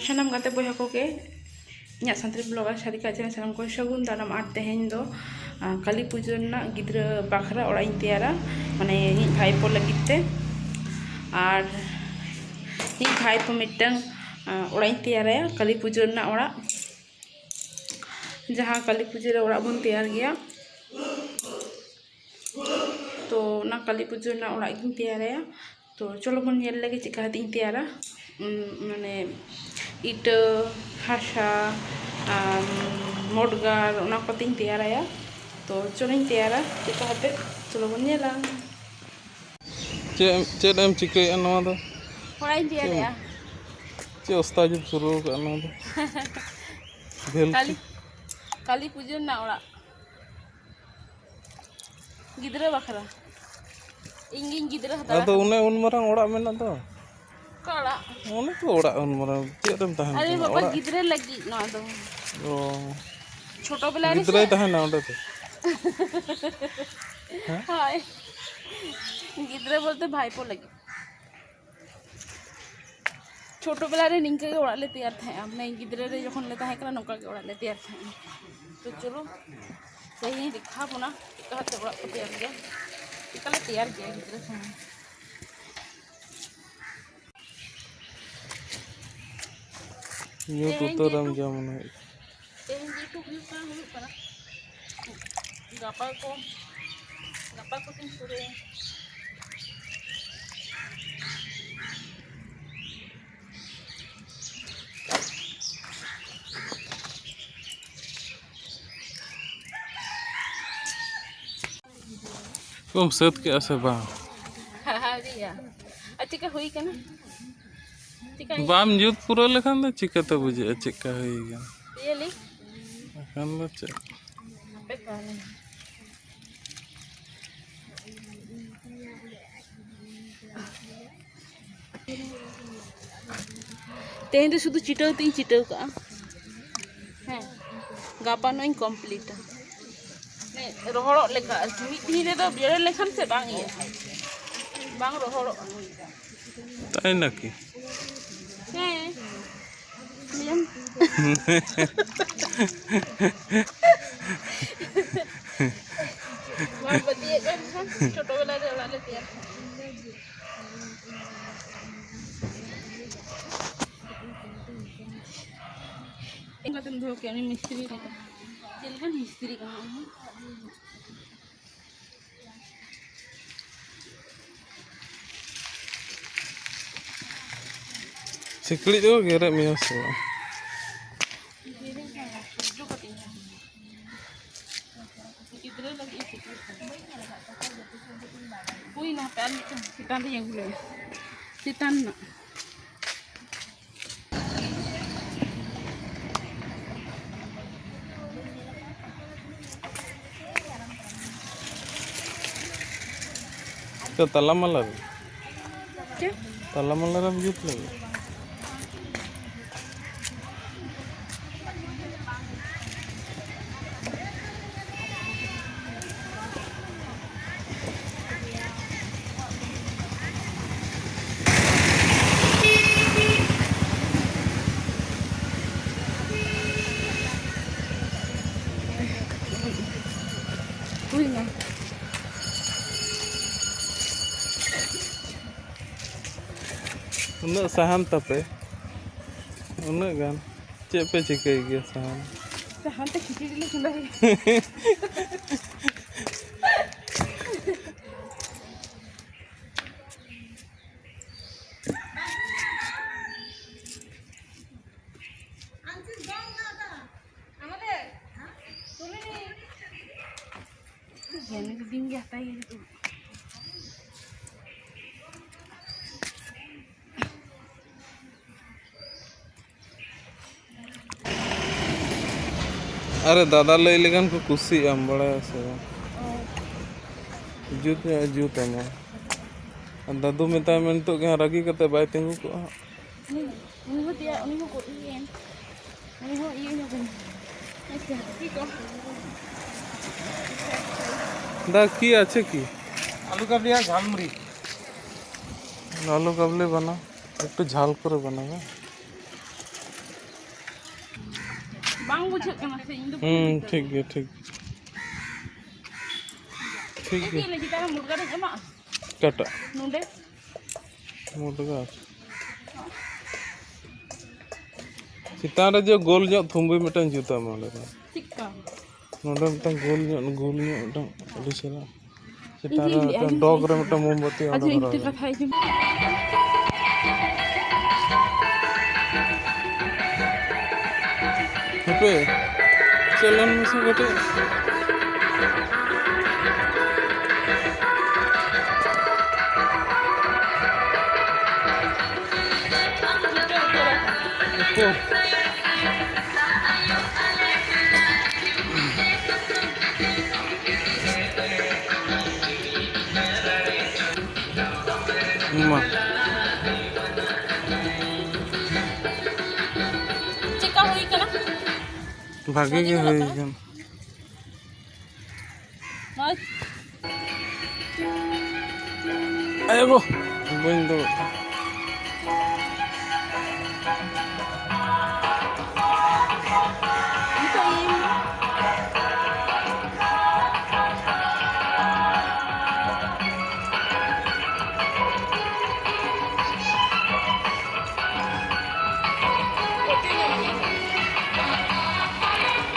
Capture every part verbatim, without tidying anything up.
ᱥᱟᱱᱟᱢ ᱜᱟᱛᱮ ᱵᱚᱭᱦᱟ ᱠᱚᱜᱮ, ᱤᱧᱟᱹᱜ ᱥᱟᱱᱛᱟᱲᱤ blogger ᱥᱟᱨᱤᱠᱟ channel ᱥᱟᱱᱟᱢ ᱠᱚ ᱥᱟᱹᱜᱩᱱ ᱫᱟᱨᱟᱢ᱾ ᱟᱨ ᱛᱮᱦᱮᱧ ᱫᱚ, ᱟᱸ, ᱠᱟᱹᱞᱤ ᱯᱩᱡᱟᱹ ᱨᱮᱱᱟᱜ ᱜᱤᱫᱽᱨᱟᱹ ᱵᱟᱠᱷᱨᱟ ᱚᱲᱟᱜ ᱤᱧ ᱛᱮᱭᱟᱨᱟ, ᱢᱟᱱᱮ ᱤᱧᱤᱡ ᱵᱷᱟᱭᱯᱚ ᱞᱟᱹᱜᱤᱫ ᱛᱮ᱾ ᱟᱨ ᱤᱧᱤᱡ ᱵᱷᱟᱭᱯᱚ ᱢᱤᱫᱴᱟᱝ, ᱟᱸ, ᱚᱲᱟᱜ ᱤᱧ ᱛᱮᱭᱟᱨᱟᱭᱟ, ᱠᱟᱹᱞᱤ ᱯᱩᱡᱟᱹ ᱨᱮᱱᱟᱜ ᱚᱲᱟᱜ, ᱡᱟᱦᱟᱸ ᱠᱟᱹᱞᱤ ᱯᱩᱡᱟᱹ ᱨᱮ ᱚᱲᱟᱜ ᱵᱚᱱ ᱛᱮᱭᱟᱨ ᱜᱮᱭᱟ᱾ ᱛᱚ ᱚᱱᱟ ᱠᱟᱹᱞᱤ ᱯᱩᱡᱟᱹ ᱨᱮᱱᱟᱜ ᱚᱲᱟᱜ ᱜᱤᱧ ᱛᱮᱭᱟᱨᱟᱭᱟ᱾ ᱛᱚ ᱪᱚᱞᱚ ᱵᱚᱱ ᱧᱮᱞ ᱞᱮᱜᱮ ᱪᱮᱫᱠᱟ ᱠᱟᱛᱮ ᱤᱧ ᱛᱮᱭᱟᱨᱟ᱾ ᱩᱸ, ᱢᱟᱱᱮ ᱤᱴᱟᱹ, ᱦᱟᱥᱟ, ᱟᱨ ᱢᱚᱰᱜᱟᱨ, ᱚᱱᱟ ᱠᱚᱛᱮᱧ ᱛᱮᱭᱟᱨᱟᱭᱟ᱾ ᱛᱚ ᱪᱚᱞᱚᱧ ᱛᱮᱭᱟᱨᱟ ᱪᱮᱫᱠᱟ ᱠᱟᱛᱮ, ᱪᱚᱞᱚ ᱵᱚᱱ ᱧᱮᱞᱟ᱾ ᱪᱮᱫ ᱮᱢ, ᱪᱮᱫ ᱮᱢ ᱪᱤᱠᱟᱹᱭᱮᱫᱼᱟ ᱱᱚᱣᱟ ᱫᱚ? ᱚᱲᱟᱜ ᱤᱧ ᱪᱮᱫ ᱮᱢ, ᱛᱮᱭᱟᱨᱮᱜᱼᱟ᱾ ᱪᱮᱫ ᱚᱥᱛᱟ ᱡᱩᱛ ᱥᱩᱨᱩ ᱟᱠᱟᱫᱼᱟ ᱱᱚᱣᱟ ᱫᱚ? ᱵᱷᱮᱞᱠᱤ᱾ ᱠᱟᱹᱞᱤ, ᱠᱟᱹᱞᱤ ᱯᱩᱡᱟᱹ ᱨᱮᱱᱟᱜ ᱚᱲᱟᱜ᱾ ᱜᱤᱫᱽᱨᱟᱹ ᱵᱟᱠᱷᱨᱟ᱾ ᱤᱧ ᱜᱤᱧ ᱜᱤᱫᱽᱨᱟᱹ ᱦᱟᱛᱟᱲ ᱟᱫᱚ ᱟᱠᱟᱱᱟ᱾ ᱚᱱᱮ ᱩᱱ ᱢᱟᱨᱟᱝ ᱚᱲᱟᱜ ᱢᱮᱱᱟᱜ ᱫᱚ᱾ ᱚᱠᱟ ᱚᱲᱟᱜ? ᱚᱱᱮ ᱛᱚ ᱚᱲᱟᱜ ᱩᱱ ᱢᱟᱨᱟᱝ, ᱪᱮᱫ ᱨᱮᱢ ᱛᱟᱦᱮᱱ ᱟᱨᱮ ᱠᱟᱱᱟ? ᱵᱟᱵᱟ, ᱚᱲᱟᱜ᱾ ᱜᱤᱫᱽᱨᱟᱹ ᱞᱟᱹᱜᱤᱫ ᱱᱚᱣᱟ ᱫᱚ᱾ ᱚ᱾ ᱪᱷᱳᱴᱳ ᱵᱮᱞᱟ ᱨᱮ ᱜᱤᱫᱽᱨᱟᱹᱭ ᱥᱮ? ᱛᱟᱦᱮᱱᱟ ᱚᱸᱰᱮ ᱫᱚ? ᱦᱮᱸ? ᱦᱳᱭ᱾ ᱜᱤᱫᱽᱨᱟᱹ ᱵᱚᱞᱛᱮ ᱵᱷᱟᱭᱯᱳ ᱞᱟᱹᱜᱤᱫ᱾ ᱪᱷᱳᱴᱳ ᱵᱮᱞᱟ ᱨᱮ ᱱᱤᱝᱠᱟᱹ ᱜᱮ ᱚᱲᱟᱜ ᱞᱮ ᱛᱮᱭᱟᱨ ᱛᱟᱦᱮᱸᱜᱼᱟ, ᱢᱟᱱᱮ ᱜᱤᱫᱽᱨᱟᱹ ᱨᱮ ᱡᱚᱠᱷᱚᱱ ᱞᱮ ᱛᱟᱦᱮᱸ ᱠᱟᱱᱟ, ᱱᱚᱝᱠᱟ ᱜᱮ ᱚᱲᱟᱜ ᱞᱮ ᱛᱮᱭᱟᱨ ᱛᱟᱦᱮᱸᱜᱼᱟ᱾ ᱛᱚ ᱪᱚᱞᱚ, ᱛᱮᱦᱮᱧ ᱫᱮᱠᱷᱟᱣ ᱵᱚᱱᱟ ᱪᱮᱫᱠᱟ ᱠᱟᱛᱮ ᱚᱲᱟᱜ ᱠᱚ ᱛᱮᱭᱟᱨ ᱜᱮᱭᱟ, ᱪᱮᱫᱠᱟ ᱞᱮ ᱛᱮᱭᱟᱨ ᱜᱮᱭᱟ ᱜᱤᱫᱽᱨᱟᱹ ᱥᱚᱢᱚᱭ᱾ ᱧᱩᱛ ᱛᱮᱦᱮᱧ ᱩᱛᱟᱹᱨᱮᱢ ᱡᱮᱦᱮᱛᱩ ᱡᱚᱢ ᱱᱟ᱾ ᱛᱮᱦᱮᱧ ᱡᱮᱦᱮᱛᱩ ᱦᱩᱭᱩᱜ ᱠᱟᱱᱟ, ᱦᱩᱭᱩᱜ ᱠᱟᱱᱟ, ᱜᱟᱯᱟ ᱠᱚ, ᱜᱟᱯᱟ ᱠᱚᱛᱮᱧ ᱯᱩᱨᱟᱹᱭᱟ᱾ ᱠᱚᱢ ᱥᱟᱹᱛ ᱠᱮᱜᱼᱟ ᱥᱮ ᱵᱟᱝ? ᱟᱹᱣᱨᱤᱭᱟ᱾ ᱟᱨ ᱪᱮᱫᱠᱟ ᱦᱩᱭ ᱠᱟᱱᱟ? ᱪᱮᱫᱠᱟ ᱦᱩᱭ ᱵᱟᱢ ᱠᱟᱱᱟ? ᱡᱩᱛ ᱯᱩᱨᱟᱹᱣ ᱞᱮᱠᱷᱟᱱ ᱫᱚ ᱪᱤᱠᱟᱹᱛᱮ ᱵᱩᱡᱷᱟᱹᱜᱼᱟ ᱪᱮᱫᱠᱟ ᱦᱩᱭ ᱠᱟᱱᱟ? ᱤᱭᱟᱹ ᱞᱤᱧ᱾ ᱮᱱᱠᱷᱟᱱ ᱫᱚ ᱪᱮᱫ? ᱦᱟᱯᱮ ᱛᱟᱦᱞᱮ᱾ ᱛᱮᱦᱮᱧ ᱫᱚ ᱥᱩᱫᱷᱩ ᱪᱤᱴᱟᱹᱣ ᱛᱮᱫ ᱤᱧ ᱪᱤᱴᱟᱹᱣ ᱠᱟᱜᱼᱟ᱾ ᱦᱮᱸ, ᱜᱟᱯᱟ ᱱᱚᱜ ᱤᱧ ᱠᱚᱢᱯᱞᱤᱴᱟ᱾ ᱢᱟᱱᱮ ᱨᱚᱦᱚᱲᱚᱜ ᱞᱮᱠᱟ ᱟᱨᱠᱤ᱾ ᱢᱤᱫ ᱫᱤᱱ ᱨᱮᱫᱚ ᱵᱮᱨᱮᱞ ᱞᱮᱠᱷᱟᱱ ᱥᱮ ᱵᱟᱝ ᱤᱭᱟᱹᱜᱼᱟ, ᱵᱟᱝ ᱨᱚᱦᱚᱲᱚᱜᱼᱟ᱾ ᱛᱟᱭ ᱱᱟᱠᱤ? ᱦᱮᱸ᱾ ᱵᱟᱢ ᱯᱟᱹᱛᱭᱟᱹᱜ ᱠᱟᱱ ᱠᱷᱟᱱ, ᱪᱷᱳᱴᱳ ᱵᱮᱞᱟ ᱨᱮ ᱚᱲᱟᱜ ᱞᱮ ᱛᱮᱭᱟᱨ ᱠᱮᱫᱟ᱾ ᱤᱧ ᱠᱟᱛᱮᱢ ᱫᱚᱦᱚ ᱠᱮᱭᱟ ᱩᱱᱤ ᱢᱤᱥᱛᱨᱤ ᱞᱮᱠᱟ᱾ ᱪᱮᱫ ᱞᱮᱠᱟᱱ ᱢᱤᱥᱛᱨᱤ ᱠᱟᱱᱟ ᱩᱱᱤ? ᱥᱤᱠᱲᱤᱡ ᱫᱚ ᱜᱮᱨᱮᱫ ᱢᱮᱭᱟ ᱥᱮ ᱵᱟᱝ? ᱜᱤᱫᱽᱨᱟᱹ ᱞᱟᱹᱜᱤᱫ ᱤᱧ ᱥᱤᱠᱲᱤᱡ ᱠᱟᱱᱟ᱾ ᱦᱩᱭᱱᱟ, ᱦᱟᱯᱮ ᱟᱨ ᱢᱤᱫᱴᱟᱝ ᱪᱮᱛᱟᱱ ᱨᱮᱧ ᱟᱹᱜᱩ ᱞᱮᱜᱮ᱾ ᱪᱮᱛᱟᱱ ᱨᱮᱱᱟᱜ᱾ ᱛᱚ, ᱛᱟᱞᱟ ᱢᱟᱞᱟ ᱨᱮ? ᱪᱮᱫ? ᱛᱟᱞᱟ ᱢᱟᱞᱟ ᱨᱮᱢ ᱡᱩᱛ ᱞᱟᱹᱜᱤᱫ? ᱦᱩᱭᱱᱟ᱾ ᱩᱱᱟᱹᱜ ᱥᱟᱦᱟᱱ ᱛᱟᱯᱮ? ᱩᱱᱟᱹᱜ ᱜᱟᱱ? ᱪᱮᱫ ᱯᱮ ᱪᱤᱠᱟᱹᱭ ᱜᱮᱭᱟ ᱥᱟᱦᱟᱱ? ᱥᱟᱦᱟᱱ ᱛᱮ ᱠᱷᱤᱪᱲᱤ ᱞᱮ ᱪᱚᱸᱫᱟᱭᱟ᱾ ᱡᱟᱹᱱᱤ ᱫᱤᱱ ᱜᱮ ᱦᱟᱛᱟᱭ ᱦᱩᱭᱩᱜᱼᱟ᱾ ᱟᱨᱮ ᱫᱟᱫᱟ ᱞᱟᱹᱭ ᱞᱮᱠᱷᱟᱱ ᱠᱚ ᱠᱩᱥᱤᱜ ᱟᱢ, ᱵᱟᱲᱟᱭᱟ ᱥᱮ ᱵᱟᱝ? ᱡᱩᱛ ᱧᱚᱜ ᱮ ᱡᱩᱛ ᱟᱢᱟ᱾ ᱟᱨ ᱫᱟᱫᱩ ᱢᱮᱛᱟᱭ ᱢᱮ, ᱱᱤᱛᱚᱜ ᱜᱮ ᱦᱟᱸᱜ ᱨᱟᱹᱜᱤ ᱠᱟᱛᱮ ᱵᱟᱭ ᱛᱤᱸᱜᱩ ᱠᱚᱜᱼᱟ ᱦᱟᱸᱜ᱾ ᱩᱱᱤ, ᱩᱱᱤ ᱦᱚᱸ ᱛᱮᱭᱟᱨ, ᱩᱱᱤ ᱦᱚᱸ ᱠᱚ ᱤᱭᱟᱹᱭᱮᱱ᱾ ᱩᱱᱤ ᱦᱚᱸ ᱤᱭᱟᱹ ᱧᱚᱜ ᱮᱱ᱾ ᱟᱪᱪᱷᱟ, ᱪᱮᱫ ᱠᱚ? ᱫᱟ, কি আছে কি? আলু কাবলি আর ঝালমুড়ি। আলু কাবলি বানা, একটু ঝাল করে বানাবে। ᱵᱟᱝ ᱵᱩᱡᱷᱟᱹᱜ ᱠᱟᱱᱟ ᱥᱮ, ᱤᱧ ᱫᱚ ᱵᱟᱹᱧ ᱦᱩᱸ, ᱵᱩᱡᱷᱟᱹᱣ ᱴᱷᱤᱠ ᱜᱮ, ᱴᱷᱤᱠ᱾ ᱴᱷᱤᱠ ᱜᱮ᱾ ᱪᱮᱫ ᱞᱟᱹᱜᱤᱫ ᱟᱨ ᱢᱩᱨᱜᱟᱹ ᱫᱚᱧ ᱮᱢᱟᱜᱼᱟ? ᱚᱠᱟᱴᱟᱜ? ᱱᱚᱰᱮ᱾ ᱢᱩᱨᱜᱟᱹ᱾ ᱪᱮᱛᱟᱱ ᱨᱮ ᱡᱮ ᱜᱳᱞ ᱧᱚᱜ ᱛᱷᱩᱢᱵᱤ ᱢᱤᱫᱴᱟᱝ ᱡᱩᱛᱟ ᱢᱟ ᱚᱸᱰᱮ ᱫᱚ᱾ ᱪᱮᱫᱠᱟ? ᱱᱚᱰᱮ ᱢᱤᱫᱴᱟᱝ ᱜᱳᱞ ᱧᱚᱜ, ᱜᱳᱞ ᱧᱚᱜ ᱢᱤᱫᱴᱟᱝ ᱟᱹᱰᱤ ᱪᱮᱦᱨᱟ᱾ ᱪᱮᱛᱟᱱ ᱨᱮ ᱤᱧ ᱢᱤᱫᱴᱟᱝ ᱞᱟᱹᱭᱮᱫᱼᱟ, ᱰᱚᱜᱽ ᱨᱮ ᱢᱤᱫᱴᱟᱝ ᱢᱳᱢᱵᱟᱛᱤ ᱟᱪᱪᱷᱟ, ᱚᱸᱰᱮ ᱤᱧ ᱫᱷᱚᱨᱟᱣ ᱠᱟᱹᱴᱤᱡ ᱠᱟᱱᱟ᱾ ᱠᱟᱛᱷᱟ ᱟᱸᱡᱚᱢ᱾ ᱦᱟᱯᱮ, ᱪᱮᱫ ᱞᱟᱹᱭ ᱢᱮᱥᱮ ᱠᱟᱹᱴᱤᱡ᱾ ᱩᱠᱩᱨ᱾ ᱢᱟ᱾ ᱪᱮᱫᱠᱟ ᱦᱩᱭ ᱠᱟᱱᱟ? ᱵᱷᱟᱜᱮ ᱜᱮ ᱦᱩᱭ ᱠᱟᱱᱟ᱾ ᱱᱚᱜᱼᱚᱭ᱾ ᱟᱭᱳ ᱜᱳ, ᱵᱟᱹᱧ ᱫᱩᱲᱩᱵ᱾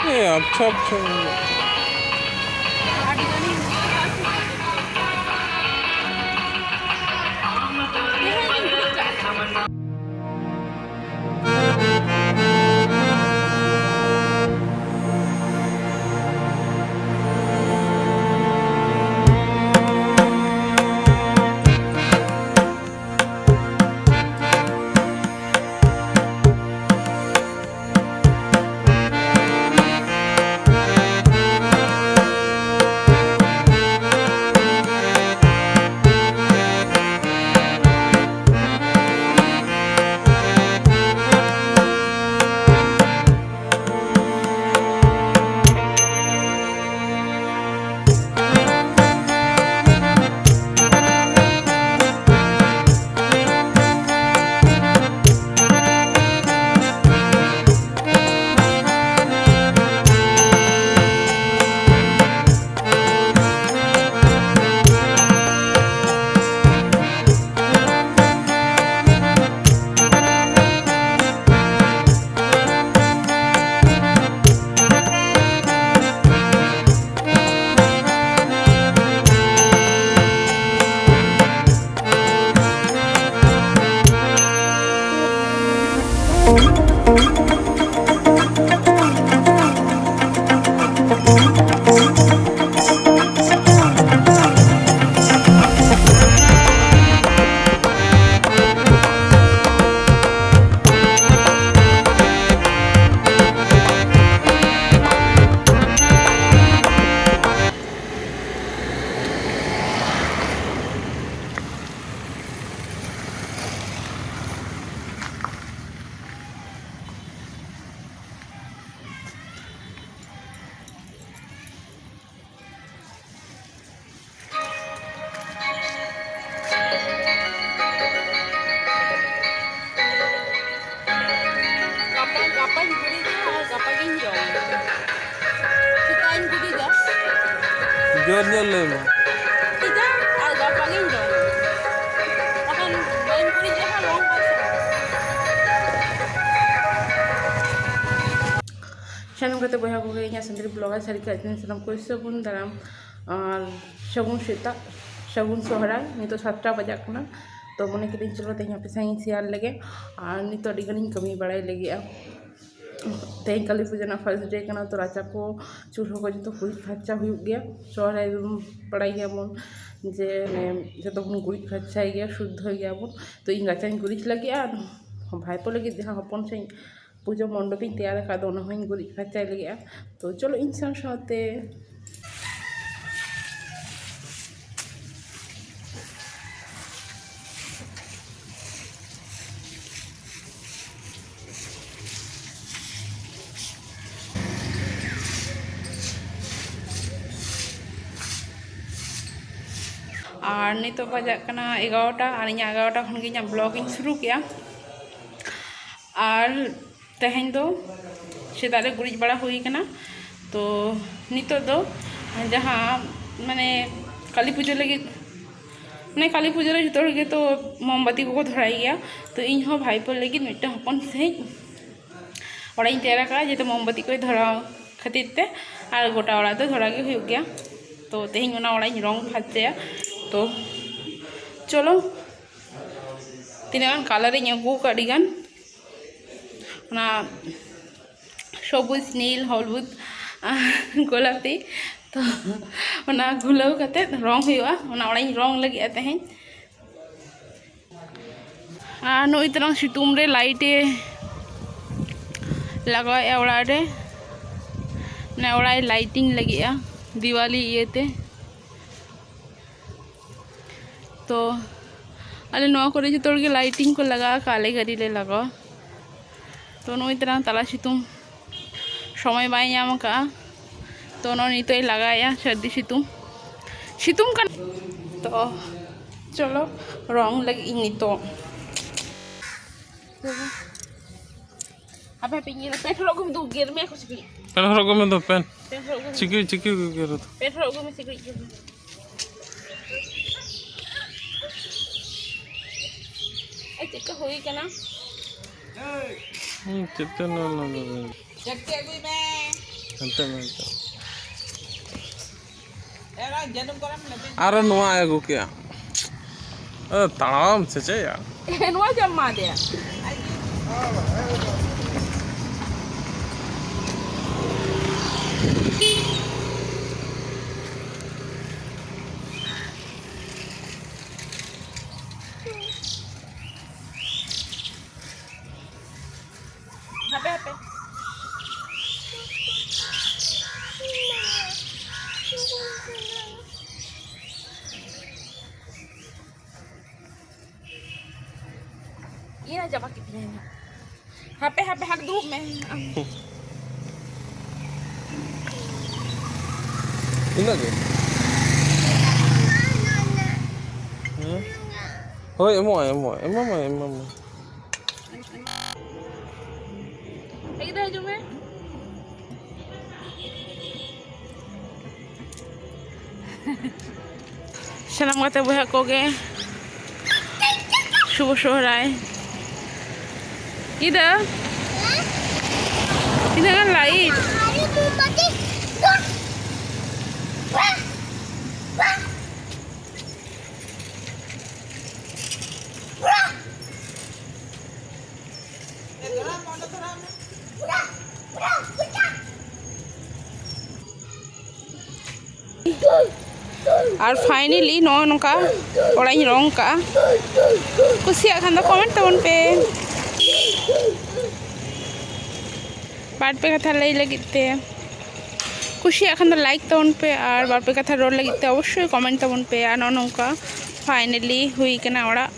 ᱮ, ᱟᱪᱪᱷᱟ, ᱟᱪᱪᱷᱟ᱾ ᱡᱳᱨ ᱧᱚᱜ ᱞᱟᱹᱭ ᱢᱮ᱾ ᱪᱮᱫᱟᱜ? ᱟᱨ ᱜᱟᱯᱟ ᱜᱤᱧ ᱨᱚᱝ᱾ ᱵᱟᱠᱷᱟᱱ ᱵᱟᱹᱧ ᱜᱩᱨᱤᱡ ᱞᱮᱠᱷᱟᱱ ᱨᱚᱝ ᱵᱟᱝ ᱪᱟᱵᱟᱜᱼᱟ᱾ ᱥᱟᱱᱟᱢ ᱜᱟᱛᱮ ᱵᱚᱭᱦᱟ ᱠᱚᱜᱮ ᱤᱧᱟᱹᱜ ᱥᱟᱱᱛᱟᱲᱤ vlog ᱟᱨ ᱥᱟᱹᱨᱤ ᱠᱟᱛᱷᱟ ᱥᱟᱱᱟᱢ ᱠᱚ ᱥᱟᱹᱜᱩᱱ ᱫᱟᱨᱟᱢ ᱟᱨ ᱥᱟᱹᱜᱩᱱ ᱥᱮᱛᱟᱜ, ᱥᱟᱹᱜᱩᱱ ᱥᱚᱦᱨᱟᱭ᱾ ᱱᱤᱛᱚᱜ ᱥᱟᱛᱴᱟ ᱵᱟᱡᱟᱜ ᱠᱟᱱᱟ, ᱛᱚ ᱢᱚᱱᱮ ᱠᱤᱫᱟᱹᱧ ᱪᱚᱞᱚ ᱛᱮᱦᱮᱧ ᱟᱯᱮ ᱥᱟᱶ ᱤᱧ share ᱞᱮᱜᱮ᱾ ᱟᱨ ᱱᱤᱛᱚᱜ ᱟᱹᱰᱤ ᱜᱟᱱᱤᱧ ᱠᱟᱹᱢᱤ ᱵᱟᱲᱟᱭ ᱞᱟᱹᱜᱤᱫᱼᱟ᱾ ᱛᱮᱦᱮᱧ ᱠᱟᱹᱞᱤ ᱯᱩᱡᱟᱹ ᱨᱮᱱᱟᱜ first day ᱠᱟᱱᱟ, ᱛᱚ ᱨᱟᱪᱟ ᱠᱚ ᱪᱩᱞᱦᱟᱹ ᱠᱚ ᱡᱚᱛᱚ ᱜᱩᱨᱤᱡ ᱯᱷᱟᱨᱪᱟ ᱦᱩᱭᱩᱜ ᱜᱮᱭᱟ᱾ ᱥᱚᱦᱨᱟᱭ ᱵᱟᱲᱟᱭ ᱜᱮᱭᱟᱵᱚᱱ ᱡᱮ ᱢᱟᱱᱮ ᱡᱚᱛᱚ ᱵᱚᱱ ᱜᱩᱨᱤᱡ ᱯᱷᱟᱨᱪᱟᱭ ᱜᱮᱭᱟ, ᱥᱩᱫᱽᱫᱷᱚᱭ ᱜᱮᱭᱟᱵᱚᱱ᱾ ᱛᱚ ᱤᱧ ᱨᱟᱪᱟᱧ ᱜᱩᱨᱤᱡ ᱞᱟᱹᱜᱤᱫᱼᱟ, ᱟᱨ ᱵᱷᱟᱭᱯᱳ ᱞᱟᱹᱜᱤᱫ ᱡᱟᱦᱟᱸ ᱦᱚᱯᱚᱱ ᱥᱟᱺᱦᱤᱡ ᱯᱩᱡᱟᱹ ᱢᱚᱱᱰᱚᱯ ᱤᱧ ᱛᱮᱭᱟᱨ ᱟᱠᱟᱫ ᱫᱚ, ᱚᱱᱟ ᱦᱚᱸᱧ ᱜᱩᱨᱤᱡ ᱯᱷᱟᱨᱪᱟᱭ ᱞᱟᱹᱜᱤᱫᱼᱟ᱾ ᱛᱚ ᱪᱚᱞᱚ ᱤᱧ ᱥᱟᱶ ᱥᱟᱶᱛᱮ᱾ ᱟᱨ ᱱᱤᱛᱚᱜ ᱵᱟᱡᱟᱜ ᱠᱟᱱᱟ ᱮᱜᱟᱨᱚᱴᱟ, ᱟᱨ ᱤᱧᱟᱹᱜ ᱮᱜᱟᱨᱚᱴᱟ ᱠᱷᱚᱱ ᱜᱮ ᱤᱧᱟᱹᱜ vlog ᱤᱧ ᱥᱩᱨᱩ ᱠᱮᱜᱼᱟ᱾ ᱟᱨ ᱛᱮᱦᱮᱧ ᱫᱚ ᱥᱮᱛᱟᱜ ᱨᱮ ᱜᱩᱨᱤᱡ ᱵᱟᱲᱟ ᱦᱩᱭ ᱠᱟᱱᱟ᱾ ᱛᱚ ᱱᱤᱛᱚᱜ ᱫᱚ ᱡᱟᱦᱟᱸ ᱢᱟᱱᱮ ᱠᱟᱹᱞᱤ ᱯᱩᱡᱟᱹ ᱞᱟᱹᱜᱤᱫ, ᱢᱟᱱᱮ ᱠᱟᱹᱞᱤ ᱯᱩᱡᱟᱹ ᱨᱮ ᱡᱚᱛᱚ ᱦᱚᱲ ᱜᱮᱛᱚ ᱢᱳᱢᱵᱟᱛᱤ ᱠᱚᱠᱚ ᱫᱷᱚᱨᱟᱭ ᱜᱮᱭᱟ᱾ ᱛᱚ ᱤᱧ ᱦᱚᱸ ᱵᱷᱟᱭᱯᱳ ᱞᱟᱹᱜᱤᱫ ᱢᱤᱫᱴᱟᱝ ᱦᱚᱯᱚᱱ ᱥᱟᱺᱦᱤᱡ ᱚᱲᱟᱜ ᱤᱧ ᱛᱮᱭᱟᱨ ᱟᱠᱟᱫᱼᱟ, ᱡᱟᱛᱮ ᱢᱳᱢᱵᱟᱛᱤ ᱠᱚᱭ ᱫᱷᱚᱨᱟᱣ ᱠᱷᱟᱹᱛᱤᱨ ᱛᱮ᱾ ᱟᱨ ᱜᱚᱴᱟ ᱚᱲᱟᱜ ᱫᱚ ᱫᱷᱚᱨᱟᱣ ᱜᱮ ᱦᱩᱭᱩᱜ ᱜᱮᱭᱟ᱾ ᱛᱚ ᱛᱮᱦᱮᱧ ᱚᱱᱟ ᱚᱲᱟᱜ ᱤᱧ ᱨᱚᱝ ᱯᱷᱟᱨᱪᱟᱭᱟ᱾ ᱛᱚ ᱪᱚᱞᱚ, ᱛᱤᱱᱟᱹᱜ ᱜᱟᱱ ᱠᱟᱞᱟᱨ ᱤᱧ ᱟᱹᱜᱩ ᱟᱠᱟᱫ, ᱟᱹᱰᱤ ᱜᱟᱱ, ᱚᱱᱟ ᱥᱚᱵᱩᱡᱽ, ᱱᱤᱞ, ᱦᱚᱞᱩᱫ, ᱜᱳᱞᱟᱯᱤ᱾ ᱛᱚ ᱚᱱᱟ ᱜᱩᱞᱟᱹᱣ ᱠᱟᱛᱮᱫ ᱨᱚᱝ ᱦᱩᱭᱩᱜᱼᱟ, ᱚᱱᱟ ᱚᱲᱟᱜ ᱤᱧ ᱨᱚᱝ ᱞᱟᱹᱜᱤᱫᱼᱟ ᱛᱮᱦᱮᱧ᱾ ᱟᱨ ᱱᱩᱜᱼᱩᱭ ᱛᱟᱞᱟᱝ ᱥᱤᱛᱩᱝ ᱨᱮ ᱞᱟᱭᱤᱴ ᱮ ᱞᱟᱜᱟᱣᱮᱫᱼᱟ ᱚᱲᱟᱜ ᱨᱮ, ᱢᱟᱱᱮ ᱚᱲᱟᱜ ᱮ ᱞᱟᱭᱤᱴᱤᱝ ᱞᱟᱹᱜᱤᱫᱼᱟ ᱫᱤᱣᱟᱞᱤ ᱤᱭᱟᱹᱛᱮ᱾ ᱛᱚ ᱟᱞᱮ ᱱᱚᱣᱟ ᱠᱚᱨᱮ ᱡᱚᱛᱚ ᱦᱚᱲ ᱜᱮ ᱞᱟᱭᱤᱴᱤᱝ ᱠᱚ ᱞᱟᱜᱟᱣ ᱟᱠᱟᱫᱼᱟ, ᱟᱞᱮ ᱜᱮ ᱟᱹᱣᱨᱤ ᱞᱮ ᱞᱟᱜᱟᱣᱟ᱾ ᱛᱚ ᱱᱩᱜᱼᱩᱭ ᱛᱟᱞᱟᱝ ᱛᱟᱞᱟ ᱥᱤᱛᱩᱝ ᱥᱚᱢᱚᱭ ᱵᱟᱭ ᱧᱟᱢ ᱟᱠᱟᱫᱼᱟ᱾ ᱛᱚ ᱱᱚᱜᱼᱚᱭ ᱱᱤᱛᱚᱜ ᱮ ᱞᱟᱜᱟᱣᱮᱫᱼᱟ ᱥᱟᱹᱨᱫᱤ ᱥᱤᱛᱩᱝ, ᱥᱤᱛᱩᱝ ᱠᱟᱱᱟ᱾ ᱛᱚ ᱪᱚᱞᱚ ᱨᱚᱝ ᱞᱟᱹᱜᱤᱫ ᱤᱧ ᱱᱤᱛᱚᱜ᱾ ᱦᱟᱯᱮ ᱦᱟᱯᱮ ᱧᱮᱞ ᱯᱮᱱᱴ ᱦᱚᱨᱚᱜ ᱟᱹᱜᱩ ᱢᱮ, ᱫᱩ ᱜᱮᱨ ᱢᱮᱭᱟ ᱠᱚ ᱥᱤᱠᱲᱤᱡ᱾ ᱯᱮᱱ ᱦᱚᱨᱚᱜ ᱟᱹᱜᱩ ᱢᱮ ᱫᱚ, ᱯᱮᱱ᱾ ᱯᱮᱱᱴ ᱦᱚᱨᱚᱜ ᱟᱹᱜᱩ ᱢᱮ᱾ ᱪᱤᱠᱤ, ᱪᱤᱠᱤ ᱠᱚ ᱜᱮᱨ ᱫᱚ᱾ ᱯᱮᱱᱴ ᱦᱚᱨᱚᱜ ᱟᱹᱜᱩ ᱢᱮ, ᱥᱤᱠᱲᱤᱡ ᱠᱚ᱾ ᱮ, ᱪᱮᱫ ᱠᱚ ᱦᱩᱭ ᱠᱟᱱᱟ? ᱦᱩᱸ, ᱪᱮᱫ ᱛᱮ ᱱᱚᱣᱟ, ᱱᱚᱣᱟ, ᱱᱚᱣᱟ? ᱪᱟᱹᱴᱠᱤ ᱟᱹᱜᱩᱭ ᱢᱮ᱾ ᱦᱟᱱᱛᱮ ᱢᱮ, ᱦᱟᱱᱛᱮ᱾ ᱮᱨᱟ, ᱡᱟᱹᱱᱩᱢ ᱠᱚᱨᱮᱢ ᱞᱮᱵᱮᱫ᱾ ᱟᱨᱚ ᱱᱚᱣᱟ ᱟᱹᱜᱩ ᱠᱮᱭᱟ᱾ ᱮ, ᱛᱟᱲᱟᱢ ᱥᱮ ᱪᱮᱫ ᱭᱟ? ᱱᱚᱣᱟ ᱡᱚᱢ ᱮᱢᱟ ᱫᱮᱭᱟ᱾ ᱦᱟᱯᱮ, ᱦᱟᱯᱮ᱾ ᱤᱭᱟᱹ ᱪᱟᱵᱟ ᱠᱮᱫ ᱛᱤᱧᱟᱹ ᱤᱧ ᱦᱚᱸ᱾ ᱦᱟᱯᱮ, ᱦᱟᱯᱮ, ᱦᱟᱸᱰᱮ ᱫᱩᱲᱩᱵ ᱢᱮ ᱟᱢ᱾ ᱤᱱᱟᱹᱜ ᱜᱮ? ᱦᱮᱸ? ᱦᱳᱭ, ᱮᱢᱚᱜᱼᱟᱭ, ᱮᱢᱚᱜᱼᱟᱭ, ᱮᱢᱟᱢᱟᱭ, ᱮᱢᱟᱢᱟᱭ᱾ ᱦᱮᱡ ᱠᱟᱛᱮ ᱦᱤᱡᱩᱜ ᱢᱮ᱾ ᱥᱟᱱᱟᱢ ᱜᱟᱛᱮ ᱵᱚᱭᱦᱟ ᱠᱚᱜᱮ ᱥᱩᱵ ᱥᱚᱦᱨᱟᱭ᱾ ᱤᱫᱟᱹ, ᱛᱤᱱᱟᱹᱜ ᱜᱟᱱ ᱞᱟᱭᱤᱴ᱾ ᱟᱨ finally ᱱᱚᱜᱼᱚ ᱱᱚᱝᱠᱟ ᱚᱲᱟᱜ ᱤᱧ ᱨᱚᱝ ᱠᱟᱜᱼᱟ᱾ ᱠᱩᱥᱤᱭᱟᱜ ᱠᱷᱟᱱ ᱫᱚ comment ᱛᱟᱵᱚᱱ ᱯᱮ᱾ ᱵᱟᱨ ᱯᱮ ᱠᱟᱛᱷᱟ ᱞᱟᱹᱭ ᱞᱟᱹᱜᱤᱫ ᱛᱮ᱾ ᱠᱩᱥᱤᱭᱟᱜ ᱠᱷᱟᱱ ᱫᱚ like ᱛᱟᱵᱚᱱ ᱯᱮ, ᱟᱨ ᱵᱟᱨ ᱯᱮ ᱠᱟᱛᱷᱟ ᱨᱚᱲ ᱞᱟᱹᱜᱤᱫ ᱛᱮ ᱚᱵᱚᱥᱥᱳᱭ comment ᱛᱟᱵᱚᱱ ᱯᱮ᱾ ᱟᱨ ᱱᱚᱜᱼᱚ ᱱᱚᱝᱠᱟ finally ᱦᱩᱭ ᱠᱟᱱᱟ ᱚᱲᱟᱜ᱾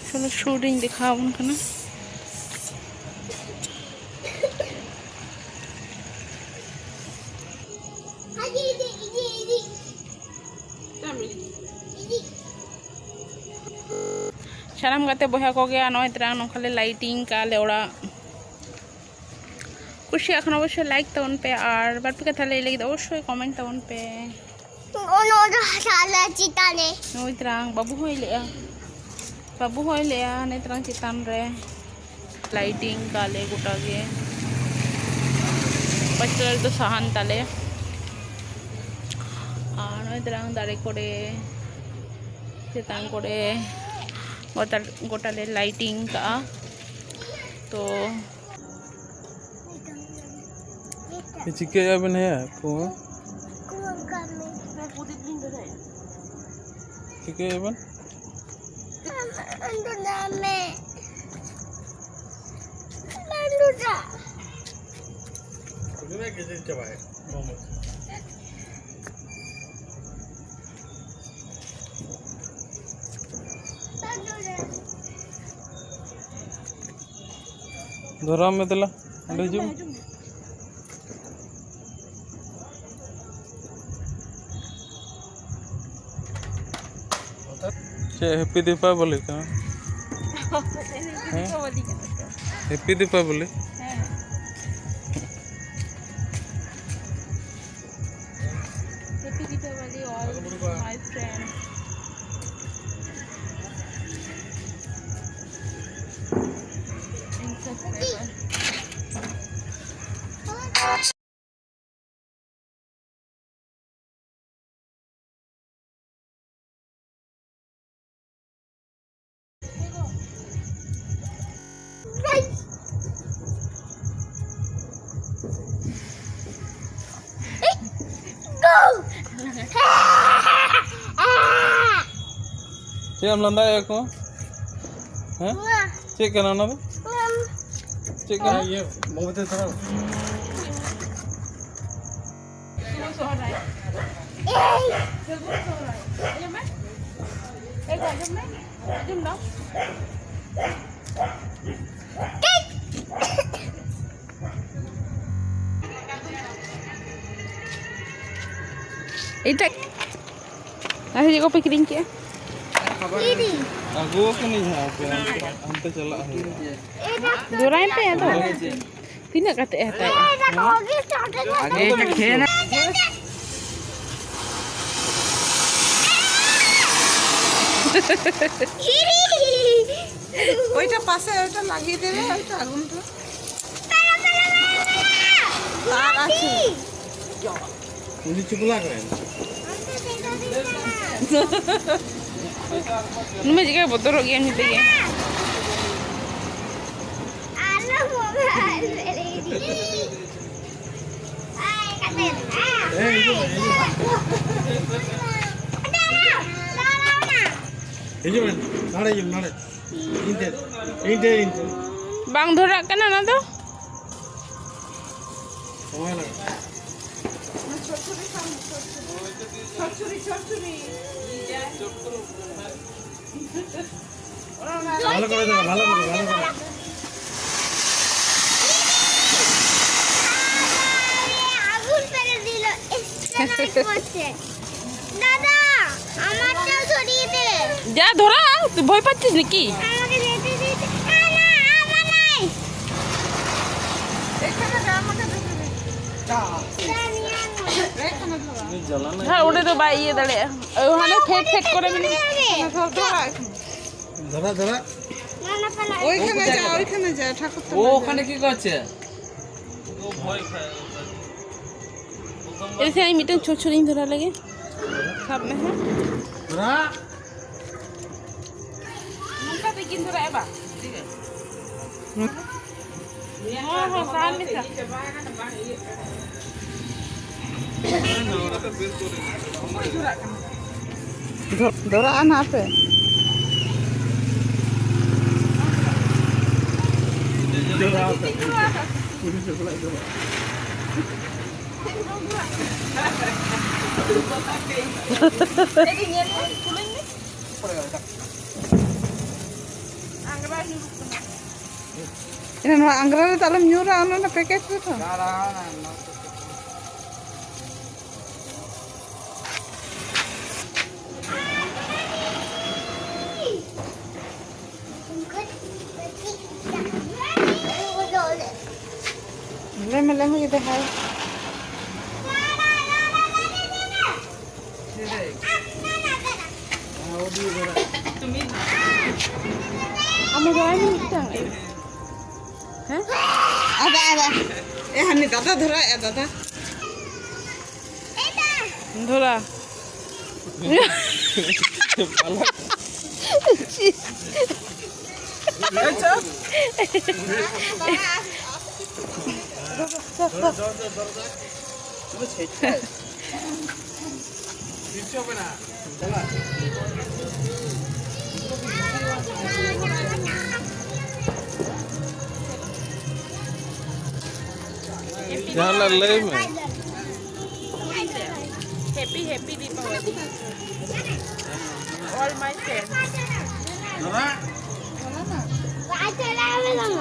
ᱪᱚᱞᱚ ᱥᱩᱨ ᱨᱤᱧ ᱫᱮᱠᱷᱟᱣ ᱟᱵᱚᱱ ᱠᱟᱱᱟ᱾ ᱥᱟᱱᱟᱢ ᱜᱟᱛᱮ ᱵᱚᱭᱦᱟ ᱠᱚᱜᱮ, ᱱᱚᱜᱼᱚᱭ ᱛᱟᱨᱟᱝ ᱱᱚᱝᱠᱟ ᱞᱮ lighting ᱠᱟᱜᱼᱟ ᱟᱞᱮ ᱚᱲᱟᱜ᱾ ᱠᱩᱥᱤᱭᱟᱜ ᱠᱷᱟᱱ ᱚᱵᱚᱥᱥᱳᱭ like ᱛᱟᱵᱚᱱ ᱯᱮ, ᱟᱨ ᱵᱟᱨ ᱯᱮ ᱠᱟᱛᱷᱟ ᱞᱟᱹᱭ ᱞᱟᱹᱜᱤᱫ ᱚᱵᱚᱥᱥᱳᱭ comment ᱛᱟᱵᱚᱱ ᱯᱮ᱾ ᱚᱱᱟ ᱫᱚ ᱥᱟᱞᱟ ᱪᱮᱛᱟᱱ ᱨᱮ᱾ ᱱᱩᱭ ᱛᱟᱨᱟᱝ ᱵᱟᱹᱵᱩ ᱦᱚᱸᱭ ᱞᱟᱹᱭᱟ, ᱵᱟᱹᱵᱩ ᱦᱚᱸᱭ ᱞᱟᱹᱭᱟ ᱱᱩᱭ ᱛᱟᱨᱟᱝ ᱪᱮᱛᱟᱱ ᱨᱮ᱾ Lighting ᱠᱟᱜᱼᱟ ᱞᱮ ᱜᱚᱴᱟ ᱜᱮ, ᱯᱟᱹᱪᱷᱞᱟᱹ ᱨᱮᱫᱚ ᱥᱟᱦᱟᱱ ᱛᱟᱞᱮ᱾ ᱟᱨ ᱱᱚᱜᱼᱚᱭ ᱛᱟᱨᱟᱝ ᱫᱟᱨᱮ ᱠᱚᱨᱮ, ᱪᱮᱛᱟᱱ ᱠᱚᱨᱮ ᱜᱚᱴᱟ, ᱜᱚᱴᱟ ᱞᱮ lighting ᱠᱟᱜᱼᱟ᱾ ᱛᱚ ᱪᱤᱠᱟᱹᱭᱟ ᱵᱮᱱ ᱦᱮᱸ ᱠᱚ? ᱪᱤᱠᱟᱹᱭᱟ ᱵᱮᱱ? ᱫᱷᱚᱨᱟᱣ ᱢᱮ ᱫᱮᱞᱟ, ᱚᱸᱰᱮ ᱦᱤᱡᱩᱜ ᱢᱮ᱾ ᱪᱮᱫ happy Deepavali ᱠᱟᱱᱟ? ᱦᱮᱸ? Happy Deepavali ᱠᱟᱱᱟ ᱛᱚ᱾ Happy Deepavali? ᱦᱮᱸ᱾ Happy Deepavali all my friends and subscribers. ᱪᱮᱫ ᱮᱢ ᱞᱟᱸᱫᱟᱭᱮᱫ ᱠᱚ? ᱦᱮᱸ? ᱪᱮᱫ ᱠᱟᱱᱟ ᱚᱱᱟ ᱫᱚ? ᱪᱮᱫ ᱠᱟᱱᱟ? ᱤᱭᱟᱹ, ᱢᱳᱢᱵᱟᱛᱤ ᱫᱷᱚᱨᱟᱣ᱾ ᱮᱴᱟᱜ ᱟᱨ ᱪᱮᱫ ᱠᱚᱯᱮ ᱠᱤᱨᱤᱧ ᱠᱮᱜᱼᱟ? ᱟᱹᱜᱩ ᱟᱠᱟᱱᱟᱹᱧ ᱦᱟᱸᱜ, ᱦᱟᱯᱮ, ᱦᱟᱱᱛᱮ, ᱦᱟᱱᱛᱮ ᱪᱟᱞᱟᱜ ᱦᱩᱭᱩᱜᱼᱟ᱾ ᱫᱚᱨᱟᱭ ᱯᱮ ᱟᱫᱚ᱾ ᱛᱤᱱᱟᱹᱜ ᱠᱟᱛᱮ ᱮ ᱦᱟᱛᱟᱣᱮᱜᱼᱟ? ᱟᱜᱮ ᱠᱷᱮᱞ᱾ ওইটা পাশে, ওইটা লাগিয়ে দেবে, ওইটা আগুনটা। তার আছে। ᱩᱱᱤ ᱪᱩᱠᱞᱟ ᱠᱟᱱᱟᱭ᱾ ᱱᱩᱭ ᱢᱟ ᱪᱮᱠᱟ ᱵᱚᱛᱚᱨᱚᱜ ᱜᱮᱭᱟ ᱩᱱᱤ ᱛᱮᱜᱮ᱾ ᱦᱮᱸ, ᱦᱤᱡᱩᱜ ᱢᱮ, ᱦᱤᱡᱩᱜ ᱢᱮ᱾ ᱦᱤᱡᱩᱜ ᱢᱮ, ᱱᱚᱰᱮ ᱦᱤᱡᱩᱜ ᱢᱮ, ᱱᱚᱰᱮ᱾ ᱤᱧ ᱴᱷᱮᱱ, ᱤᱧ ᱴᱷᱮᱱ, ᱤᱧ ᱴᱷᱮᱱ᱾ ᱵᱟᱝ ᱫᱷᱚᱨᱟᱜ ᱠᱟᱱᱟ ᱚᱱᱟ ᱫᱚ? ᱥᱚᱢᱚᱭ ᱞᱟᱜᱟᱜᱼᱟ᱾ ᱪᱷᱚᱨᱪᱷᱩᱨᱤ ᱥᱟᱢ-, ᱪᱷᱚᱨᱪᱷᱩᱨᱤ, ᱪᱷᱚᱨᱪᱷᱩᱨᱤ, ᱪᱷᱚᱨᱪᱷᱩᱨᱤ᱾ ভালো করে ধরো, ভালো করে, ভালো করে। আগুন ফেলে দিল, স্ট্রাইক করছে। দাদা, আমারটাও ধরিয়ে দে। যা ধরা, তুই ভয় পাচ্ছিস নাকি? আমাকে যেতে দিতে, না, না, আমার নাই। এখানে যা, আমাকে যেতে দে। যা, নিয়ে আনো। এখানে ধরো। ᱦᱮᱸ, ᱚᱸᱰᱮ ᱫᱚ ᱵᱟᱭ ᱤᱭᱟᱹ ᱫᱟᱲᱮᱭᱟᱜᱼᱟ᱾ ᱳᱭ ᱦᱟᱱᱮ ᱯᱷᱮᱰ ᱯᱷᱮᱰ ᱠᱚᱨᱮ ᱢᱮᱱᱟᱜᱼᱟ᱾ এখানে ধর, ধরো এখানে। না, না, পালা। ওইখানে যা, ওইখানে যা, ঠাকুর ও তলায় যা। ওখানে কি করছে? ᱮᱭᱥᱮ ᱟᱭ ᱢᱤᱫᱴᱮᱱ ᱪᱷᱳᱴ ᱪᱷᱳᱴ ᱤᱧ ᱫᱷᱚᱨᱟ ᱞᱮᱜᱮ᱾ ᱥᱟᱵ ᱢᱮ, ᱦᱮᱸ᱾ ᱫᱷᱚᱨᱟ᱾ ᱱᱚᱝᱠᱟ ᱛᱮ ᱠᱤᱱ ᱫᱷᱚᱨᱟ, ᱮ ᱵᱟ᱾ ᱴᱷᱤᱠ ᱟᱪᱷᱮ᱾ ᱦᱚᱸ, ᱦᱚᱸ, ᱥᱟᱦᱟᱱ ᱢᱮᱥᱟ᱾ ᱫᱷᱚ-, ᱫᱷᱚᱨᱟᱜᱼᱟ ᱱᱟᱦᱟᱜ ᱦᱟᱯᱮ᱾ ᱮᱱᱟ ᱱᱚᱣᱟ ᱟᱝᱜᱽᱨᱟ ᱨᱮ ᱫᱚ ᱟᱞᱚᱢ ᱧᱩᱨᱟ, ᱚᱱᱟ, ᱚᱱᱟ ᱯᱮᱠᱮᱴ ᱨᱮᱫᱚ᱾ ᱦᱚᱸ ᱡᱩᱫᱤ ᱦᱟᱭ᱾ ᱟᱢ ᱫᱚ ᱟᱭ ᱢᱤᱫᱴᱟᱝ᱾ ᱦᱮᱸ? ᱟᱫᱟ, ᱟᱫᱟ᱾ ᱮ, ᱦᱟᱱᱤ ᱫᱟᱫᱟ ᱫᱷᱚᱨᱟᱭᱮᱜᱼᱟ, ᱫᱟᱫᱟ᱾ ᱫᱷᱚᱨᱟ᱾ ᱡᱟᱦᱟᱱᱟᱜ ᱞᱟᱹᱭ ᱢᱮ᱾ Happy, happy Deepavali. All my friends.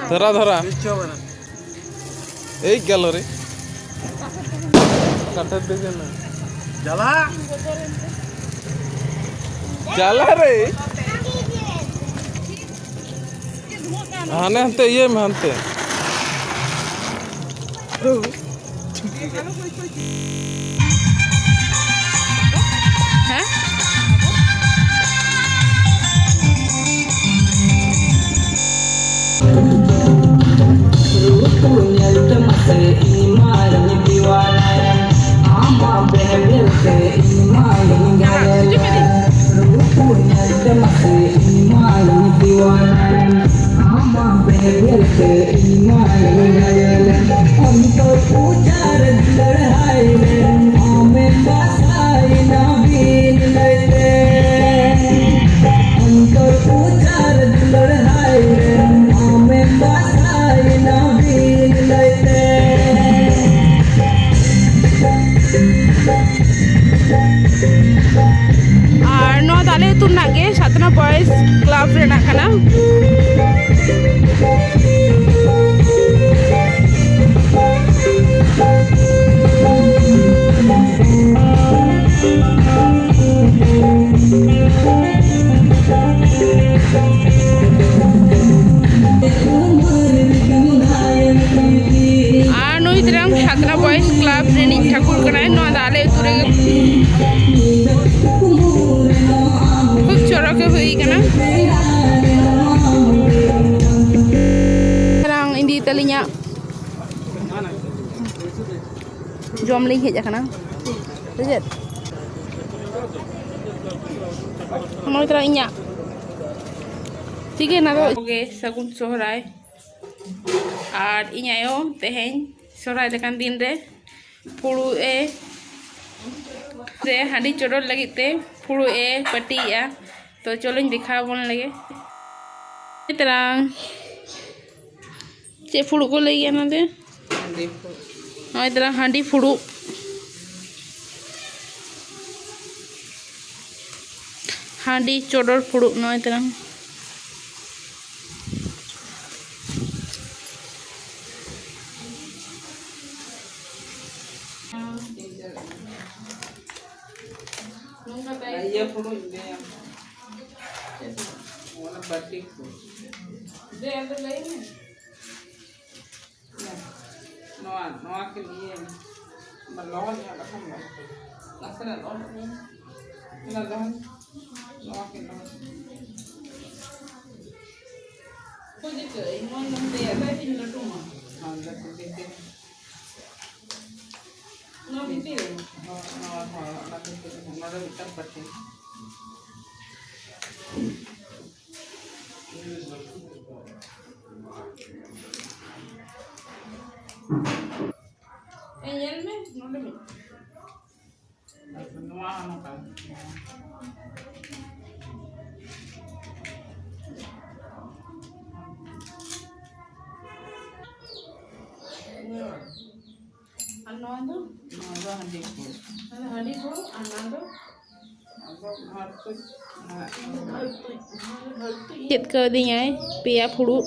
ᱫᱷᱚᱨᱟ, ᱫᱷᱚᱨᱟ᱾ ᱮᱭ ᱜᱮᱞ ᱨᱮ᱾ ᱠᱟᱴᱷᱮᱨ ᱫᱤᱜᱮ ᱱᱟ᱾ ᱪᱟᱞᱟ᱾ ᱪᱟᱞᱟ ᱨᱮ᱾ ᱦᱟᱱᱮ ᱦᱟᱱᱛᱮ ᱤᱭᱟᱹᱭ ᱢᱮ, ᱦᱟᱱᱛᱮ᱾ ᱦᱮᱸ? ᱨᱩᱯ ᱧᱮᱞ ᱛᱮ ᱢᱟᱥᱮ ᱤᱧ ᱢᱟᱧ ᱫᱤᱣᱟᱱᱟᱭᱮᱱ, ᱟᱢᱟᱜ ᱵᱮᱦᱵᱮᱞ ᱛᱮ ᱤᱧ ᱢᱟᱧ ᱜᱷᱟᱭᱮᱞ᱾ ᱨᱩᱯ ᱧᱮᱞ ᱛᱮ ᱢᱟᱥᱮ ᱤᱧ ᱢᱟᱧ ᱫᱤᱣᱟᱱᱟᱭᱮᱱ, ᱟᱢᱟᱜ ᱵᱮᱦᱵᱮᱞ ᱛᱮ ᱤᱧ ᱢᱟᱧ ᱜᱷᱟᱭᱮᱞ᱾ ᱚᱱᱛᱚᱨ ᱩᱡᱟᱲ ᱫᱩᱞᱟᱹᱲ ᱦᱟᱭ ᱨᱮ, ᱟᱢᱮᱢ ᱵᱟᱥᱟᱭᱮᱱᱟ ᱵᱤᱱ ᱞᱟᱹᱭᱛᱮ᱾ ᱚᱱᱛᱚᱨ ᱩᱡᱟᱲ ᱫᱩᱞᱟᱹᱲ ᱦᱟᱭ ᱨᱮ, ᱟᱢᱮᱢ ᱵᱟᱥᱟᱭᱮᱱᱟ ᱵᱤᱱ ᱞᱟᱹᱭᱛᱮ᱾ ᱟᱨ ᱱᱚᱣᱟ ᱫᱚ ᱟᱞᱮ ᱟᱹᱛᱩ ᱨᱮᱱᱟᱜ ᱜᱮ, ᱥᱟᱛᱱᱟ Boys Club ᱨᱮᱱᱟᱜ ᱠᱟᱱᱟ᱾ ᱟᱨ ᱱᱩᱭ ᱫᱚ ᱠᱷᱩᱵ ᱪᱚᱨᱚᱠ ᱜᱮ ᱦᱩᱭ ᱠᱟᱱᱟ᱾ ᱢᱟᱨᱟᱝ ᱤᱫᱤ ᱛᱟᱹᱞᱤᱧᱟ᱾ ᱡᱚᱢ ᱞᱤᱧ ᱦᱮᱡ ᱟᱠᱟᱱᱟ᱾ ᱥᱮ ᱪᱮᱫ? ᱢᱚᱱᱮ ᱛᱚᱨᱟ ᱤᱧᱟᱹᱜ ᱴᱷᱤᱠ ᱜᱮ, ᱱᱟ ᱫᱚ ᱜᱮ ᱥᱟᱹᱜᱩᱱ ᱥᱚᱦᱨᱟᱭ᱾ ᱟᱨ ᱤᱧ ᱟᱭᱳ ᱛᱮᱦᱮᱧ ᱥᱚᱦᱨᱟᱭ ᱞᱮᱠᱟᱱ ᱫᱤᱱ ᱨᱮ ᱯᱷᱩᱲᱩᱜ ᱮ, ᱥᱮ ᱦᱟᱺᱰᱤ ᱪᱚᱰᱚᱨ ᱞᱟᱹᱜᱤᱫ ᱛᱮ ᱯᱷᱩᱲᱩᱜ ᱮ ᱯᱟᱹᱴᱤᱭᱮᱜᱼᱟ᱾ ᱛᱚ ᱪᱚᱞᱚᱧ ᱫᱮᱠᱷᱟᱣ ᱟᱵᱚᱱ ᱞᱮᱜᱮ᱾ ᱛᱟᱨᱟᱝ᱾ ᱪᱮᱫ ᱯᱷᱩᱲᱩᱜ ᱠᱚ ᱞᱟᱹᱭ ᱜᱮᱭᱟ ᱚᱱᱟ ᱫᱚ? ᱦᱟᱺᱰᱤ ᱯᱷᱩᱲᱩᱜ᱾ ᱱᱚᱜᱼᱚᱭ ᱛᱟᱨᱟᱝ ᱦᱟᱺᱰᱤ ᱯᱷᱩᱲᱩᱜ᱾ ᱦᱟᱺᱰᱤ ᱪᱚᱰᱚᱨ ᱯᱷᱩᱲᱩᱜ ᱱᱚᱜᱼᱚᱭ ᱛᱟᱨᱟᱝ᱾ ᱤᱭᱟᱹ ᱯᱷᱩᱲᱩᱜ ᱤᱧ ᱞᱟᱹᱭᱟᱢ ᱠᱟᱱᱟ᱾ ᱚᱱᱟ ᱵᱟᱹᱴᱤ ᱠᱚ᱾ ᱫᱮ, ᱟᱫᱚ ᱞᱟᱹᱭ ᱢᱮ᱾ ᱱᱚᱣᱟ, ᱱᱚᱣᱟ ᱠᱤᱱ ᱤᱭᱟᱹ ᱞᱚᱦᱚᱫ ᱧᱚᱜ ᱞᱮᱠᱷᱟᱱ ᱫᱚ ᱱᱟᱥᱮᱱᱟᱜ ᱞᱚᱦᱚᱫ ᱧᱚᱜ ᱚᱱᱟ ᱫᱚ ᱱᱚᱣᱟ ᱠᱤᱱ ᱞᱚᱦᱚᱫ᱾ ᱠᱚ ᱪᱤᱠᱟᱹ? ᱤᱧ ᱢᱟᱧ ᱢᱮᱱ ᱛᱟᱭᱟ, ᱛᱟᱭ ᱛᱤᱧ ᱞᱟᱹᱴᱩ ᱢᱟ᱾ ᱦᱳᱭ, ᱞᱟᱹᱴᱩ ᱜᱮ᱾ ᱱᱚᱣᱟ ᱵᱷᱤᱛᱤᱨ ᱨᱮ? ᱦᱳᱭ, ᱱᱚᱣᱟ, ᱦᱳᱭ, ᱚᱱᱟ ᱵᱷᱤᱛᱤᱨ ᱨᱮ᱾ ᱱᱚᱰᱮ ᱢᱤᱫᱴᱟᱝ ᱯᱟᱹᱴᱤ᱾ ᱮ, ᱧᱮᱞ ᱢᱮ, ᱱᱚᱰᱮ ᱢᱤᱫᱴᱟᱝ᱾ ᱱᱚᱣᱟ ᱦᱚᱸ ᱱᱚᱝᱠᱟ᱾ ᱟᱨ ᱱᱚᱣᱟ ᱫᱚ? ᱱᱚᱣᱟ ᱫᱚ ᱦᱟᱺᱰᱤ ᱠᱚ᱾ ᱱᱚᱣᱟ ᱫᱚ ᱦᱟᱺᱰᱤ ᱠᱚ, ᱟᱨ ᱱᱚᱣᱟ ᱫᱚ? ᱟᱫᱚ ᱵᱷᱟᱨ ᱛᱩᱡ᱾ ᱪᱮᱫ ᱠᱟᱹᱣᱫᱤᱧᱟᱭ ᱯᱮᱭᱟ ᱯᱷᱩᱲᱩᱜ᱾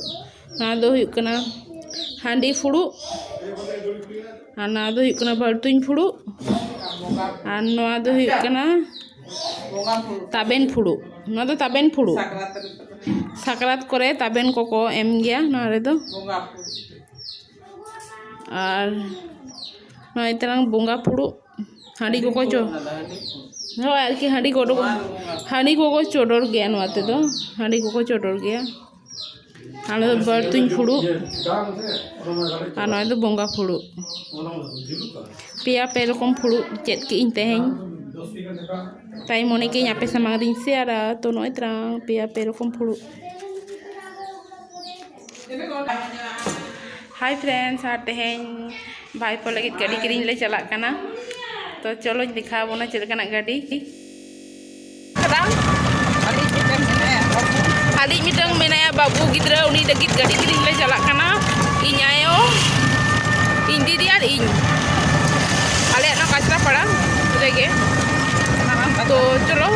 ᱱᱚᱣᱟ ᱫᱚ ᱦᱩᱭᱩᱜ ᱠᱟᱱᱟ ᱦᱟᱺᱰᱤ ᱯᱷᱩᱲᱩᱜ, ᱟᱨ ᱱᱚᱣᱟ ᱫᱚ ᱦᱩᱭᱩᱜ ᱠᱟᱱᱟ ᱵᱟᱹᱲᱛᱩᱧ ᱯᱷᱩᱲᱩᱜ, ᱟᱨ ᱱᱚᱣᱟ ᱫᱚ ᱦᱩᱭᱩᱜ ᱠᱟᱱᱟ ᱛᱟᱵᱮᱱ ᱯᱷᱩᱲᱩᱜ᱾ ᱱᱚᱣᱟ ᱫᱚ ᱛᱟᱵᱮᱱ ᱯᱷᱩᱲᱩᱜ᱾ ᱥᱟᱠᱨᱟᱛ ᱨᱮ᱾ ᱥᱟᱠᱨᱟᱛ ᱠᱚᱨᱮ ᱛᱟᱵᱮᱱ ᱠᱚᱠᱚ ᱮᱢ ᱜᱮᱭᱟ ᱱᱚᱣᱟ ᱨᱮᱫᱚ᱾ ᱵᱚᱸᱜᱟ ᱯᱷᱩᱲᱩᱜ᱾ ᱟᱨ ᱱᱚᱜᱼᱚᱭ ᱛᱟᱞᱟᱝ ᱵᱚᱸᱜᱟ ᱯᱷᱩᱲᱩᱜ᱾ ᱦᱟᱺᱰᱤ ᱠᱚᱠᱚ ᱪᱚ-, ᱚᱱᱟ ᱫᱚ ᱦᱟᱺᱰᱤ ᱯᱷᱩᱲᱩᱜ᱾ ᱦᱳᱭ, ᱟᱨᱠᱤ ᱦᱟᱺᱰᱤ ᱠᱚ ᱚᱰᱚᱠ, ᱦᱟᱺᱰᱤ ᱠᱚᱠᱚ ᱪᱚᱰᱚᱨ ᱜᱮᱭᱟ ᱱᱚᱣᱟ ᱛᱮᱫᱚ, ᱦᱟᱺᱰᱤ ᱠᱚᱠᱚ ᱪᱚᱰᱚᱨ ᱜᱮᱭᱟ᱾ ᱟᱞᱮ ᱫᱚ ᱵᱟᱹᱨᱛᱩᱧ ᱯᱷᱩᱲᱩᱜ, ᱟᱨ ᱱᱚᱜᱼᱚᱭ ᱫᱚ ᱵᱚᱸᱜᱟ ᱯᱷᱩᱲᱩᱜ᱾ ᱯᱮᱭᱟ ᱯᱮ ᱨᱚᱠᱚᱢ ᱯᱷᱩᱲᱩᱜ ᱪᱮᱫ ᱠᱮᱜ ᱟᱹᱧ ᱛᱮᱦᱮᱧ᱾ ᱛᱟᱭ ᱢᱚᱱᱮ ᱠᱮᱜ ᱟᱹᱧ ᱟᱯᱮ ᱥᱟᱢᱟᱝ ᱨᱤᱧ ᱥᱮᱭᱟᱨᱟ, ᱛᱚ ᱱᱚᱜᱼᱚᱭ ᱛᱨᱟᱝ ᱯᱮᱭᱟ ᱯᱮ ᱨᱚᱠᱚᱢ ᱯᱷᱩᱲᱩᱜ᱾ Hi friends, ᱟᱨ ᱛᱮᱦᱮᱧ ᱵᱷᱟᱭᱯᱳ ᱞᱟᱹᱜᱤᱫ ᱜᱟᱹᱰᱤ ᱠᱤᱨᱤᱧ ᱞᱮ ᱪᱟᱞᱟᱜ ᱠᱟᱱᱟ᱾ ᱛᱚ ᱪᱚᱞᱚᱧ ᱫᱮᱠᱷᱟᱣ ᱵᱚᱱᱟ ᱪᱮᱫ ᱞᱮᱠᱟᱱᱟᱜ ᱜᱟᱹᱰᱤ᱾ ᱟᱞᱤᱡ ᱢᱤᱫᱴᱟᱝ ᱢᱮᱱᱟᱭᱟ ᱵᱟᱹᱵᱩ ᱜᱤᱫᱽᱨᱟᱹ, ᱩᱱᱤ ᱞᱟᱹᱜᱤᱫ ᱜᱟᱹᱰᱤ ᱠᱤᱨᱤᱧ ᱞᱮ ᱪᱟᱞᱟᱜ ᱠᱟᱱᱟ᱾ ᱤᱧ ᱟᱭᱳ, ᱤᱧ ᱫᱤᱫᱤ ᱟᱨ ᱤᱧ, ᱟᱞᱮᱭᱟᱜ ᱱᱚᱣᱟ ᱠᱟᱪᱨᱟᱯᱟᱲᱟ ᱨᱮᱜᱮ᱾ ᱛᱚ ᱪᱚᱞᱚ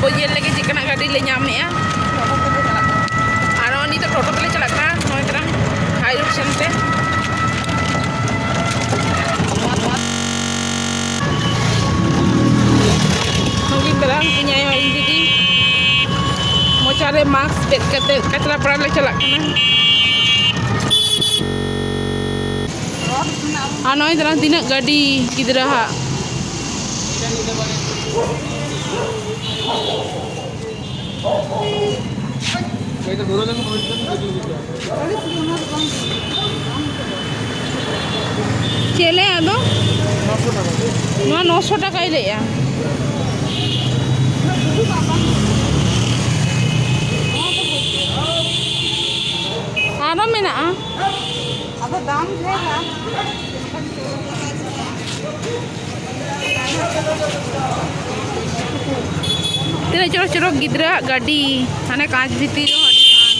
ᱵᱚᱱ ᱧᱮᱞ ᱞᱮᱜᱮ ᱪᱮᱫ ᱞᱮᱠᱟᱱᱟᱜ ᱜᱟᱹᱰᱤ ᱞᱮ ᱧᱟᱢᱮᱜᱼᱟ᱾ ᱟᱨ ᱱᱚᱜᱼᱚᱭ ᱱᱤᱛᱚᱜ ᱴᱳᱴᱳ ᱛᱮᱞᱮ ᱪᱟᱞᱟᱜ ᱠᱟᱱᱟ, ᱱᱚᱜᱼᱚᱭ ᱛᱟᱨᱟᱝ ᱦᱟᱭ ᱨᱳᱰ ᱥᱮᱱ ᱛᱮ᱾ ᱥᱟᱺᱜᱤᱧ ᱛᱟᱨᱟᱝ ᱤᱧ ᱟᱭᱳ, ᱤᱧ ᱫᱤᱫᱤ ᱢᱚᱪᱟ ᱨᱮ ᱢᱟᱥᱠ ᱵᱮᱫ ᱠᱟᱛᱮ ᱠᱟᱪᱨᱟᱯᱟᱲᱟ ᱞᱮ ᱪᱟᱞᱟᱜ ᱠᱟᱱᱟ᱾ ᱟᱨ ᱱᱚᱜᱼᱚᱭ ᱛᱟᱨᱟᱝ ᱛᱤᱱᱟᱹᱜ ᱜᱟᱹᱰᱤ ᱜᱤᱫᱽᱨᱟᱹ ᱦᱟᱜ᱾ ᱪᱮᱫ ᱞᱟᱹᱭᱟ ᱟᱫᱚ? ᱱᱚᱣᱟ ᱱᱚᱥᱚ ᱴᱟᱠᱟᱭ ᱞᱟᱹᱭᱮᱜᱼᱟ᱾ ᱟᱨᱚ ᱢᱮᱱᱟᱜᱼᱟ᱾ ᱟᱫᱚ ᱫᱟᱢ ᱰᱷᱮᱨᱟ᱾ ᱛᱤᱱᱟᱹᱜ ᱪᱚᱨᱚᱠ ᱪᱚᱨᱚᱠ ᱜᱤᱫᱽᱨᱟᱹᱣᱟᱜ ᱜᱟᱹᱰᱤ, ᱦᱟᱱᱮ ᱠᱟᱸᱪ ᱵᱷᱤᱛᱤᱨ ᱨᱮᱦᱚᱸ ᱟᱹᱰᱤ ᱜᱟᱱ᱾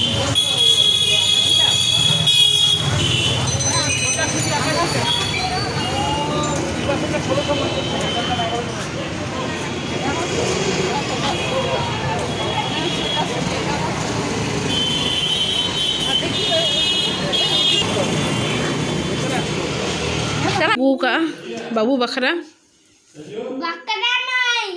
ᱟᱹᱜᱩ ᱠᱟᱜᱼᱟ ᱵᱟᱹᱵᱩ ᱵᱟᱠᱷᱨᱟ᱾ ᱵᱟᱠᱷᱨᱟ ᱢᱟᱹᱭ᱾